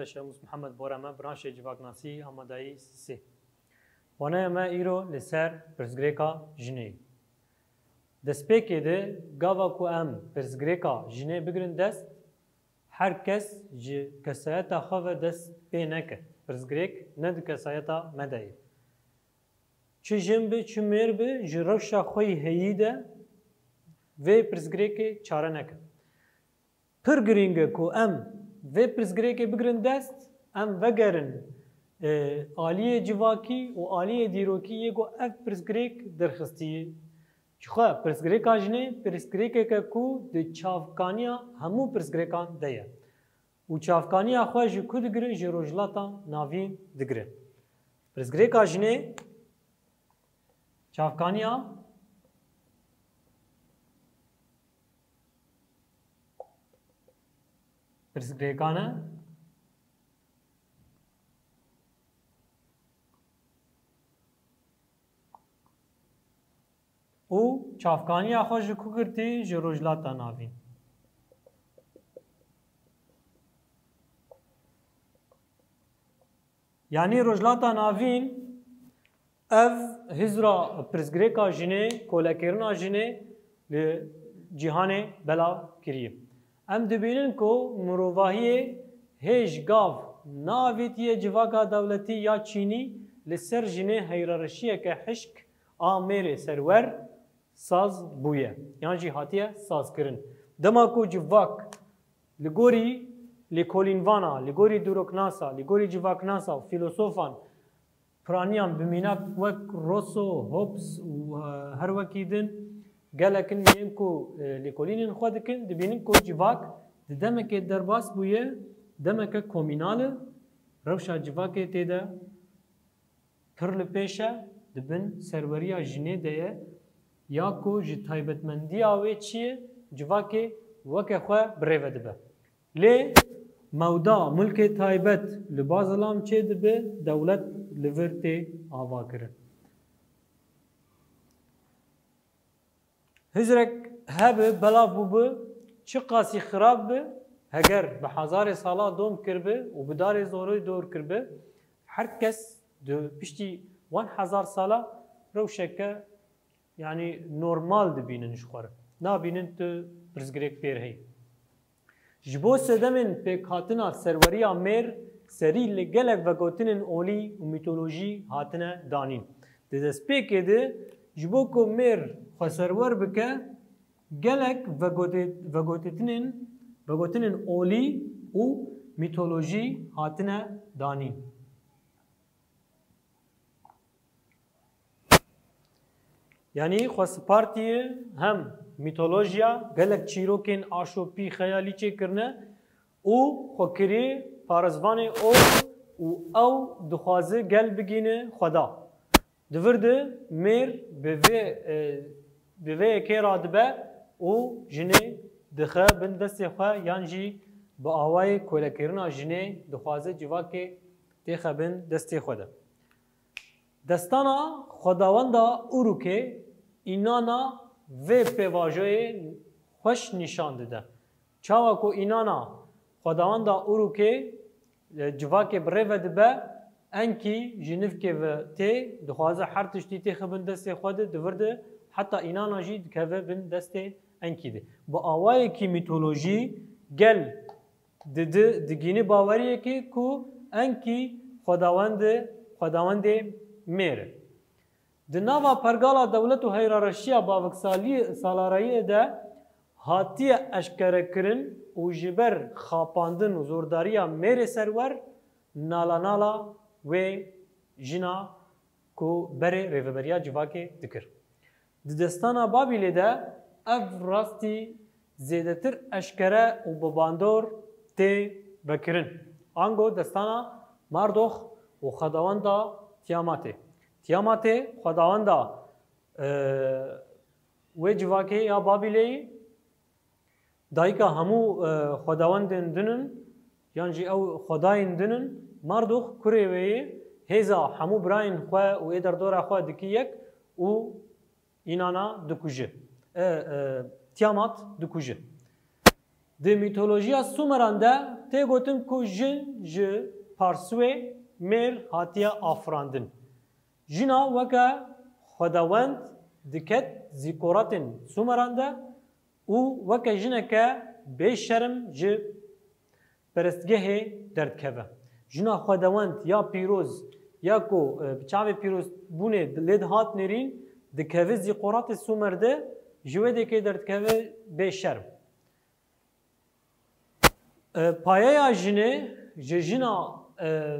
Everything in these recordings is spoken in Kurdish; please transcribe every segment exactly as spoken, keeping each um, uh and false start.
Şemus Mihemed Boreme, branşê civaknasî, amadayî sê. Waneya me îro li ser pirsgirêka jinê. Destpêkê de gava ku em pirsgirêka jinê bigirin dest, her kes ji kesayeta xwe ve dest pê neke. Pirsgirêk ne di kesayeta me de ye. Çi jin bi, çi mêr bi, ji rewşa xwe yî heyî de vê pirsgirêkê çare neke. Pir girîng e ku em vê pirsgirêkê bigirin dest, em vegerin, e, aliyê civakî û aliyê dîrokî yê ku ev pirsgirêk derxistî. Jixwe pirsgirêka jinê pirsgirêkeke ku di çavkaniya hemû pirsgirêkan de ye. Û çavkaniya xwe ji ku digire? Ji Rojhilata Navîn digire. Pirsgirêka jinê çavkaniya pirsgirêkan e û çavkaniya xwe ji ku girtî? Ji Rojhilata Navîn. Yanî Rojhilata Navîn ev hizra pirsgirêka jinê, kolekirina jinê li cîhanê belav kiriye. Em dibînin ku mirovahiyê hêj gav neavêtiye civaka dewletî ya çînî li ser jinê heyrareşiyeke hişk a mêrê serwer saz bûye, yan jî hatiye sazkirin. Dema ku civak li gorî lêkolînvana, li gorî dîroknasa, li gorî civaknasa û fîlosofan piraniyan bi mînak wek Rousseau, Hobbes û, e, her wekî din gelek in yên ku, e, lêkolînên xwe dikin, dibînin ku civak di demekê derbas bûye, demeke komînal e, rewşa civakê tê de pir li pêş e, di bin serweriya jinê de ye, ya ku ji taybetmendiya wê çi ye, civakê weke xwe bi rê ve dibe. Lê mewda, milkê taybet li ba zilam çê dibe, dewlet li vir tê avakirin. Hizrek hebe belav bûbe, çiqasî xirab be, heger bi hezarê sala dom kirbe û bi darê zorê dor kirbe, her kes di piştî wan hezar sala rewşeke, yanî normal dibînin ji xwe re. Nabînin tu pirsgirêk pê re heyî. Ji bo sedemên pêkhatina serweriya mêr serî li gelek vegotinên olî û mîtolojî hatine danîn. Di destpêkê de ji bo ku mêr xwe serwer bike, gelek vegotê-, vegotinên, vegotinên olî û mîtolojî hatine danîn. Yanî xwe spartiye hem mîtolojiya, gelek çîrokên aşopî xeyalî çêkirine û xwe kiriye parêzvanê ol û ew dixwaze gel bigihîne xweda. Di vir de mêr bi vê, e, bi vê yekê radibe û jinê dixe bin destê xwe yan jî bi awayê kolekirina jinê dixwaze civakê têxe bin destê xwe de. Destana xwedawenda Urukê, Înana, vê pêvajoyê xweş nîşan dide. Çawa ku Înana xwedawenda Urukê, e, civakê bi rê ve dibe, Enkî ji nifkê ve tê, dixwaze her tiştî têxe bin destê xwe de, di vir de heta Înana jî dikeve bin destê Enkî de. Bi awayekî mîtolojî gel di, di, digihîne baweriyekê ku Enkî xwedawendê, xwedawendê mêr e. Di nava pergala dewlet û heyrareşiya baviksalî-, salarayiyê de hatiye eşkerekirin û ji ber xapandin û zordariya mêrê serwer, nala nala wê jina ku berê rêveberiya civakê dikir. Di destana Babîlê de ev rastî zêdetir eşkere û bi bandor tê vekirin. Ango destana Mardox û xwedawenda Tiamatê. Tiamatê xwedawenda, e, wê civakê ya Babîlê ye. Dayika hemû, e, xwedawendên din in, yan jî ew xwedayên din in. Mardûx kurê wê yê, hêza hemû birayên xwe û ê derdora xwe dikî yek û Înana dikuje. E, e, Tiamat dikuje. Di mîtolojiya Sumeran de tê gotin ku jin ji parsûyê mêr hatiye afirandin. Jina weke xwedawend diket zîkoratên Sumeran de û weke jineke bêşerm ji perestgehê derdikeve. Jina xwedawend ya pîroz ya ku, e, bi çavê pîrozbûnê lê dihat nêrîn, dikeve zîkoratê Sumer de, ji wê dekê derdikeve bêşerm. E, payeya jinê ji jina, e,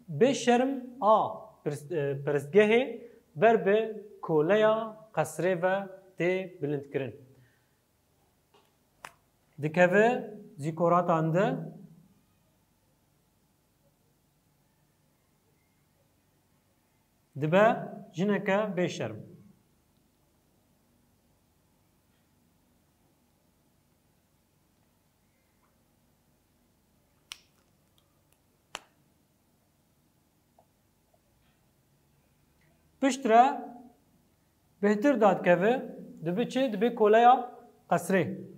bêşerm a pirs-, e, perestgehê ber bi koleya qesrê ve tê bilindkirin. Dikeve zîkoratan de, dibe jineke bêşerm. Piştre bêhtir dadikeve, dibe çi? Dibe koleya qesrê.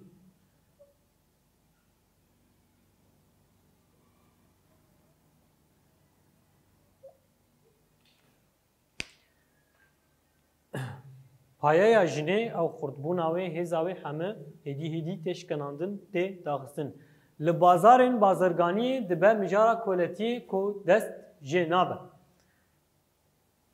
Payeya jinê, ew xurtbûna wê, hêza wê heme hêdî hêdî tê şikenandin, tê daxistin. Li bazarên bazirganiyê dibe mijara koletiyê ku dest jê nabe.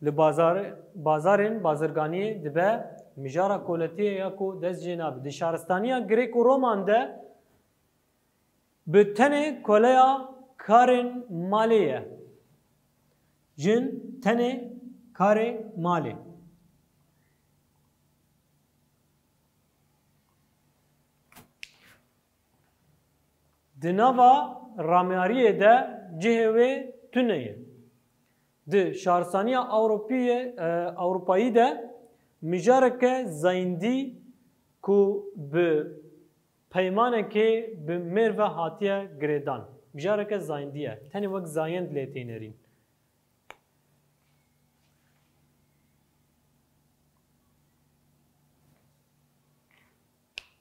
Li bazar-, bazarên bazirganiyê dibe mijara koletiyê ya ku dest jê nabe. Di şaristaniya Grêk û Roman de bi tenê koleya karên malê ye. Jin tenê karê malê. Di nava ramyariyê de cihê wê tune ye. Di şarisaniya Ewropî-, e, Ewropayî de mijareke zayendî ku bi peymanekê bi mêr ve hatiye girêdan. Mijareke zayendî ye. Tenê wek zayend lê tê nêrîn.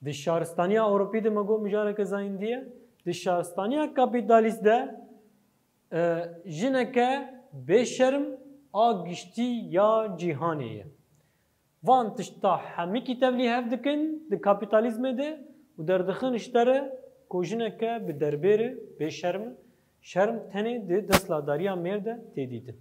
Di şaristaniya Ewropî de me got mijareke zayendî ye. Di şaristaniya kapîtalîst de, e, jineke bêşerm a giştî ya cîhanê ye. Van tişta hemikî tevlî hev dikin di kapîtalîzmê de û derdixin ji te re ku jineke bi derbêr e, bêşerm e, şerm tenê di desthilatdariya mêr de tê dîtin.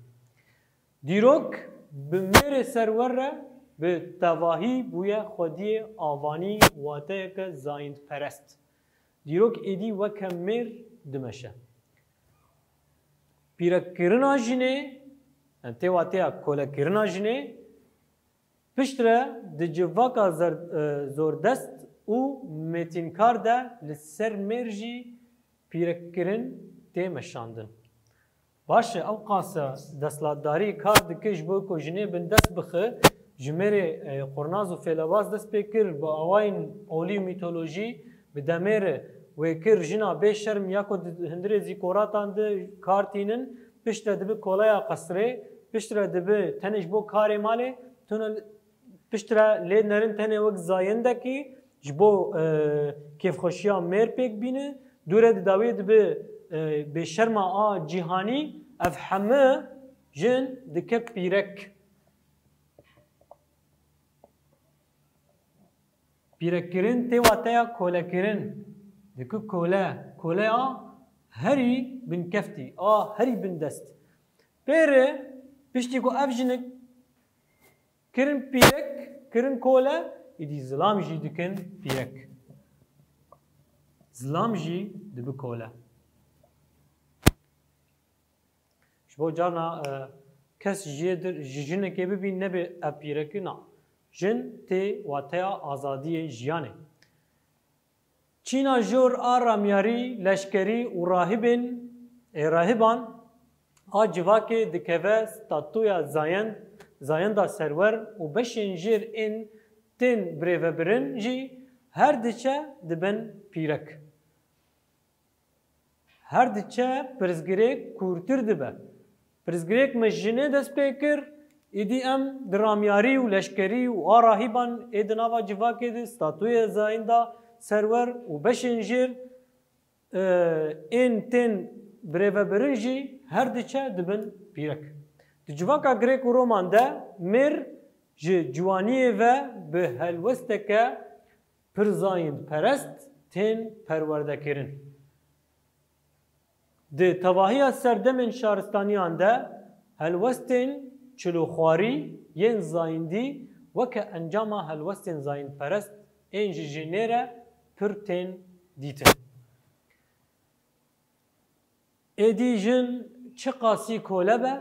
Dîrok bi mêrê serwer re bi tevahî bûye xwediyê avanî, wateyeke zayendperest. Dîrok êdî weke mêr dimeşe. Pîrekkirina jinê, yani tê wateya kolekirina jinê, piştre di civaka zer-, e, zordest û mêtînkar de li ser mêr jî pîrekkirin tê meşandin. Baş e, ew qas e desthilatdarî kar dike ji bo ku jinê bindest bixe, ji mêrê, e, qurnaz û fêlebaz dest pê kir, bi awayên olî û mîtolojî bi demê re wê kir, jina bê şerm ya ku di hundirê zîkoratan de kar tînin, piştre dibe koleya qesrê, piştre dibe tenê ji bo karê malê, tune piştre lê nerin tenê wek zayendekî ji bo, e, kêfxweşiya mêr pêk bîne, dûre di dawiyê dibe, e, bêşerma a cîhanî, ev heme jin dike pîrek. Pîrekkirin tê wateya kolekirin. Dike kole, kole a herî binkeftî, a herî bindest. Pêre piştî ku ev jinik kirin pîrek, kirin kole, îdî zilam jî dikin pîrek. Zilam jî dibi kole. Ji bo carna, e, kes jiyê dir, ji jinekê bibî nebe ev pîrek e, na. Jin tê wateya azadiyê jiyanê. Çîna jor a ramyarî, leşkerî û rahibên, ê, rahiban a civakê dikeve statuya zayend, zayenda serwer û beşên jêr ên tên birêvebirin jî her diçe dibin pîrek. Her diçe pirsgirêk kûrtir dibe. Pirsgirêk me jinê dest pê kir, îdî em di ramyarî û leşkerî û a rahîban ê di nava civakê de statûyê zayenda serwer û beşên jêr Ê, ên tên birêvebirin jî her diçe dibin pîrek. Di civaka Grêk û Roman de mêr ji ciwaniyê ve bi helwesteke pir zayîndperest tên perwerdekirin. Di tevahiya serdemên şaristaniyan de helwestên çil û xwarî yên zayîndî weke encama helwestên zayîndperest ên ji jinê re pir tên dîtin. Êdî jin çiqasî kole be,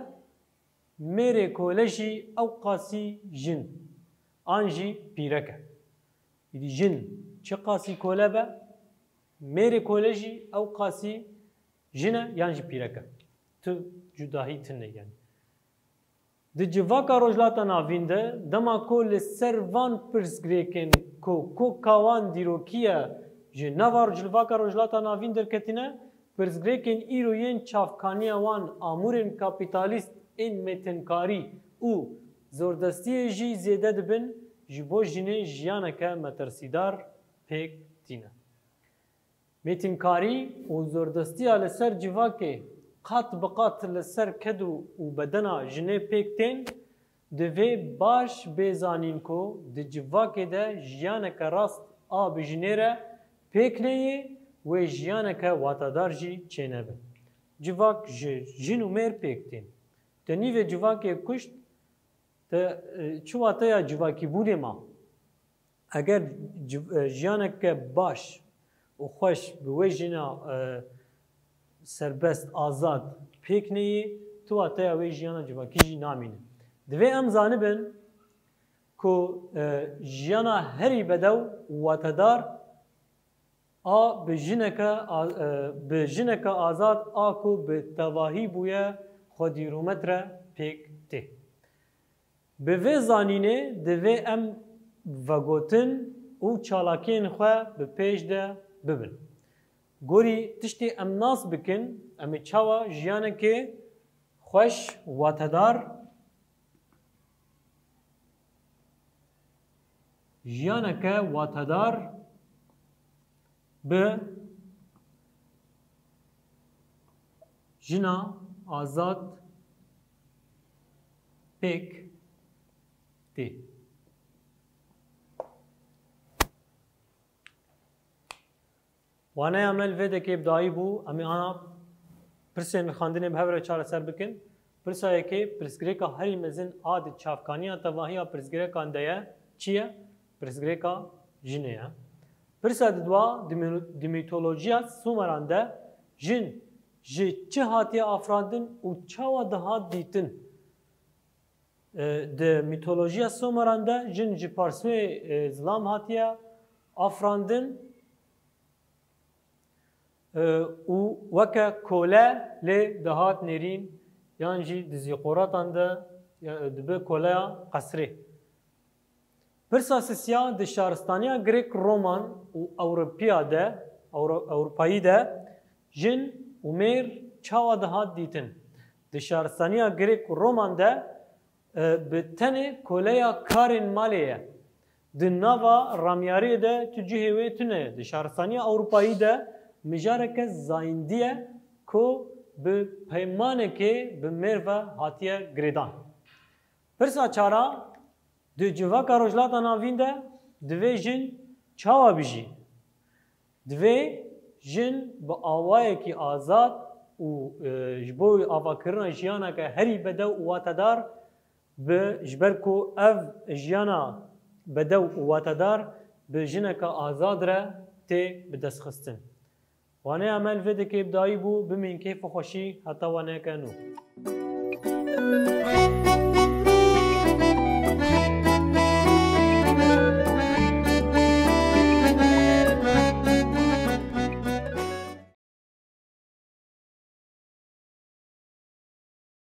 mêrê kole jî ew qasî jin an jî pîrek e. Êdî jin çiqasî kole be, mêrê kole jî ew qasî jin e yan jî pîrek e. Tu cudahî tune yani. Di civaka Rojhilata Navîn de, dema ku li ser van pirsgirêkên ku koka wan dîrokî ye ji nava civaka Rojhilata Navîn derketine, pirsgirêkên îro yên çavkaniya wan amûrên kapîtalîst ên mêtinkarî û zordestiyê jî zêde dibin, ji bo jinê jiyaneke metirsîdar pêk tîne. Mêtinkarî û zordestiya li ser civakê qat bi qat li ser ked û, û bedena jinê pêk tên, divê baş bê zanîn ku di civakê de jiyaneke rast a bi jinê re pêk neyê, wê jiyaneke watedar jî çênebe. Civak ji jin û mêr pêk tên. Te nîvê civakê kuşt, te, e, çi wateya civakîbûnê ma? Eger civ-, e, jiyaneke baş û xweş bi wê jina, e, serbest, azad pêk neyê, tu wateya wê jiyana civakî jî namîne. Divê em zanibin ku, e, jiyana herî bedew û watedar a bi jineke a-, e, bi jineke azad a ku bi tevahî bûye xwedî rûmet re pêk tê. Bi vê zanînê divê em vegotin û çalakiyên xwe bi pêş de bibin. Gorî tiştê em nas bikin, em ê çawa jiyanekê xweş, watedar, jiyaneke watedar bi jina azad pêk tê. Waneya me li vê dekê bi dayî bû, em ê ana pirsên xwendinê bi hev re çareser bikin. Pirsa yekê, pirsgirêka herî mezin a di çavkaniya tevahiya pirsgirêkan de ye, çi ye? Pirsgirêka jinê ye. Pirsa didwa, di mî-, di mîtolojiya Sumeran de jin ji çi hatiye afirandin û çawa dihat dîtin? E, di mîtolojiya Sumeran de jin ji parsûyê, e, zilam hatiye afirandin, e, û weke kole lê dihat nêrîn, yan jî di zîqoratan de, ya, dibe koleya qesrê. Pirsa sisiya di şaristaniya Grêk Roman û Ewropiya de, Ewro-, Ewropayî de jin û mêr çawa dihat dîtin? Di şaristaniya Grêk û Roman de, e, bi tenê koleya karên malê ye. Di nava ramyariyê de tu cihê wê tune ye. Di şaristaniya Ewropayî de mijareke zayîndî ye ku bi peymanekê bi mêr ve hatiye girêdan. Pirsa çara, di civaka Rojhilata Navîn de divê jin çawa bijî? Divê jin bi awayekî azad û, e, ji bo avakirina jiyaneke herî bedew û watedar bi, ji ber ku ev jiyana bedew û watedar bi jineke azad re tê bidestxistin. Waneya me li vê dekê bi dayî bû, bimîn kêf û xweşî heta waneyeke nû.